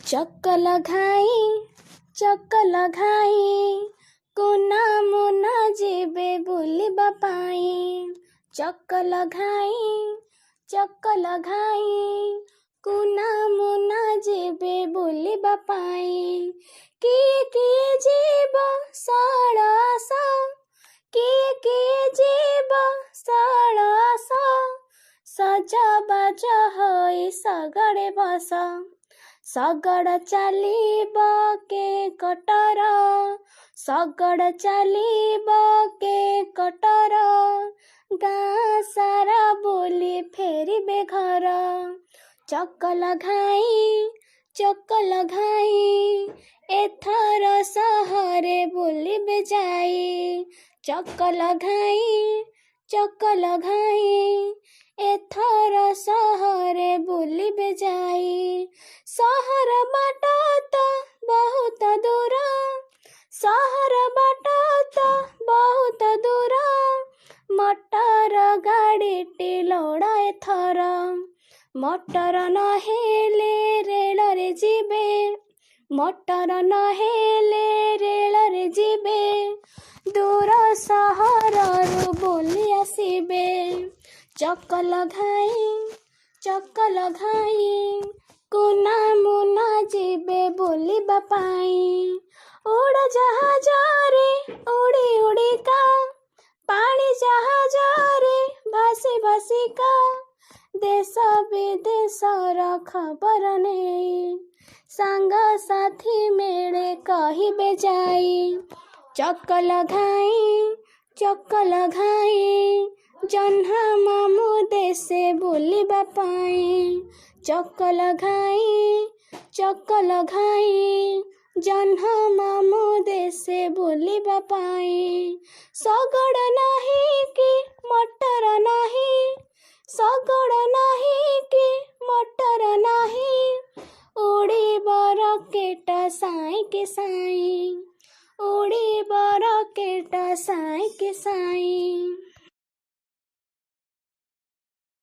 ଚକଲ ଘାଇ, ଚକଲ ଘାଇ, କୁନା ମୁନା ଯିବେ ବୁଲିବା ପାଇଁ। ଚକଲ ଘାଇ, ଚକଲ ଘାଇ, କୁନା ମୁନା ଯିବେ ବୁଲିବା ପାଇଁ। କିଏ କିଏ ଯିବ ଶାଳ ଆସ, କିଏ କିଏ ଯିବ ଶାଳ ଆସ, ସଜବାଜ ହୋଇ ଶଗଡ଼େ ବସ। ଶଗଡ଼ ଚାଲିବ କେ କଟର, ଶଗଡ଼ ଚାଲିବ କେ କଟର, ଗାଁ ସାରା ବୁଲି ଫେରିବେ ଘର। ଚକଲ ଘାଇ, ଚକଲ ଘାଇ, ଏଥର ସହରେ ବୁଲିବେ ଯାଇ। ଚକଲ ଘାଇ, ଚକଲ ଘାଇ, ଏଥର ସହରେ ବୁଲିବେ ଯାଇ। ସହର ବାଟ ତ ବହୁତ ଦୂର, ସହର ବାଟ ତ ବହୁତ ଦୂର, ମଟର ଗାଡ଼ିଟି ଲୋଡ଼ା ଏଥର। ମଟର ନହେଲେ ରେଳରେ ଯିବେ, ମଟର ନହେଲେ ରେଳରେ ଯିବେ, ଦୂର ସହରରୁ ବୁଲି ଆସିବେ। ଚକଲ ଘାଇ, ଚକଲ ଘାଇ, କୁନା ମୁନା ଯିବେ ବୁଲିବା ପାଇଁ। ଉଡ଼ାଜାହାଜରେ ଉଡ଼ି ଉଡ଼ିକା, ପାଣି ଜାହାଜରେ ଭାସି ଭାସିକା, ଦେଶ ବିଦେଶର ଖବର ନେଇ ସାଙ୍ଗସାଥି ମେଳେ କହିବେ ଯାଇ। ଚକଲ ଘାଇ, ଚକଲ ଘାଇ, ଜହ୍ନ ମାମୁଁ ଦେଶେ ବୁଲିବା ପାଇଁ। ଚକଲ ଘାଇ, ଚକଲ ଘାଇ, ଜହ୍ନ ମାମୁଁ ଦେଶେ ବୁଲିବା ପାଇଁ। ଶଗଡ଼ ନାହିଁ କି ମଟର ନାହିଁ, ଶଗଡ଼ ନାହିଁ କି ମଟର ନାହିଁ, ଉଡ଼ିବ ରକେଟ ସାଇଁ କି ସାଇଁ, ଉଡ଼ିବ ରକେଟ ସାଇଁ କି ସାଇଁ।